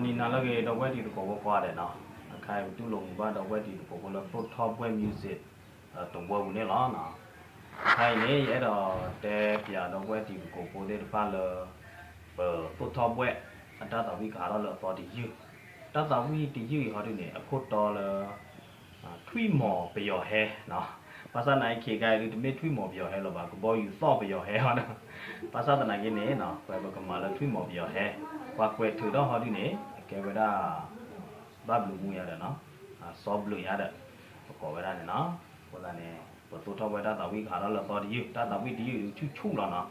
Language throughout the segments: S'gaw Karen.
ဂီၤနံၤနၤလၢအဂ့ၤ ဒီပုၢ်ဝဲၢ်တံၤသကိးဖိကိးဂၤဒဲးနီၤ, အခါအံၤပတူၢ်လိာ်မုာ်ဘၣ်ဒီပုၢ်ဝဲၢ်တံၤသကိးဖိလၢသိၣ်ထီၣ်ဘှဲၣ် music တဝၢပူၤန့ၣ်လီၤ. အခါအံၤန့ၣ် ယအဲၣ်ဒိးတဲပၠးဒီပုၢ်ဝဲၢ်တံၤသကိးဖိသ့ၣ်တဖၣ်လၢ ပသိၣ်ထီၣ်ဘှဲၣ် အတၢ်သးဝံၣ်ကဟးထီၣ်လၢအသီတယုၢ်, တၢ်သးဝံၣ်တယုၢ်အံၤဟီဒုန့ၣ် အခိၣ်တီလၢ ထွံၣ်မီၤပယီၤဟဲနီၤ. ဘၣ်ဆၣ်သနာ်က့ ခဲခါအံၤဒု တမ့ၢ်ထွံၣ်မီၤပယီၤဟဲလၢၤဘၣ်, ကဘီယူၤသီၣ်ပယီၤဟဲဟီနီၤ. ဘၣ်ဆၣ်သနာ်က့န့ၣ်နီၤ ပဝဲပကမၤလၢထွံၣ်မီၤပယီၤဟဲ, ပှၤကွဲးထုးထီၣ်ဟီဒုန့ၣ် အကဲဝဲဒၣ် ဘၣ်ဘျုးမူယါဒီးနီၤ, စီဘျုးယါဒီး ပကိးဝဲဒၣ်န့ၣ်နီၤ. အဃိသတးန့ၣ် ပသိၣ်ထီၣ်ဘှဲၣ်တၢ်သးဝံၣ်ကဟးထီၣ်လၢအသီတယုၢ်, တၢ်သးဝံၣ်တယုၢ်ဒုဆူၣ်ဆူၣ်လီၤနီၤ,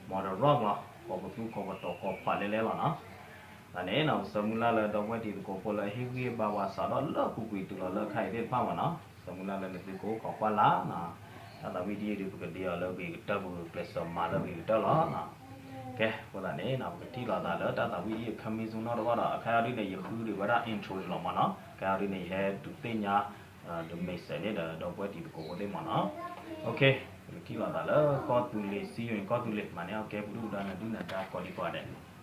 မီၤဒီး rock လီၤ, ကိးပသူကိးပတီၤကိးဖးလဲလဲလီၤနီၤ. တၢ်န့ၣ်နီၤ ပဆၢမုၢ်လၢ်လၢဒီပုၢ်ဝဲၢ်တံၤသကိးဖိလၢအဟ့ၣ်ဂံၢ်ဘါဝဲစးထီၣ်လၢပူၤကွံာ်တုၤလီၤလၢခါအံၤသ့ၣ်တဖၣ်မးနီၤ, ဆၢမုၢ်လၢ်လၢနသုကအိၣ်ခိးကွၢ်လၢ်နီၤ. တၢ်သးဝံၣ်တယုၢ်ဒု ပကဒ့အီၤလၢဂ့ၤကတၢၢ် ပကကျဲးစၢးမၤလၢဂ့ၤကတၢၢ်လီၤနီၤ. ကဲ အဃိသတးန့ၣ်နီၤ ပကထံၣ်လိာ်သးလၢတၢ်သးဝံၣ်တယုၢ် coming soon နီတဝီဒီး အခါအံၤဒုန့ၣ် ယဃုဒံးဝဲဒၣ် intro လီၤမးနီၤ. အခါအံၤဒုန့ၣ် ယဟဲဒုးသ့ၣ်ညါ ဒုး message န့ၣ်ဒီး ဒီပုၢ်ဝဲၢ်တံၤသကိးဖိသ့ၣ်မးနီၤ. ပကထံၣ်လိာ်သးလၢကီၢ်သူလ့ၤ စံယိၤန့ၣ် ကီၢ်သူလ့ၤ မၤန့ၢ်အီၣ်ကဲပဒုၣ်ပဒါနဒုၣ်နဒါကိးဒံကိးဂၤဒဲး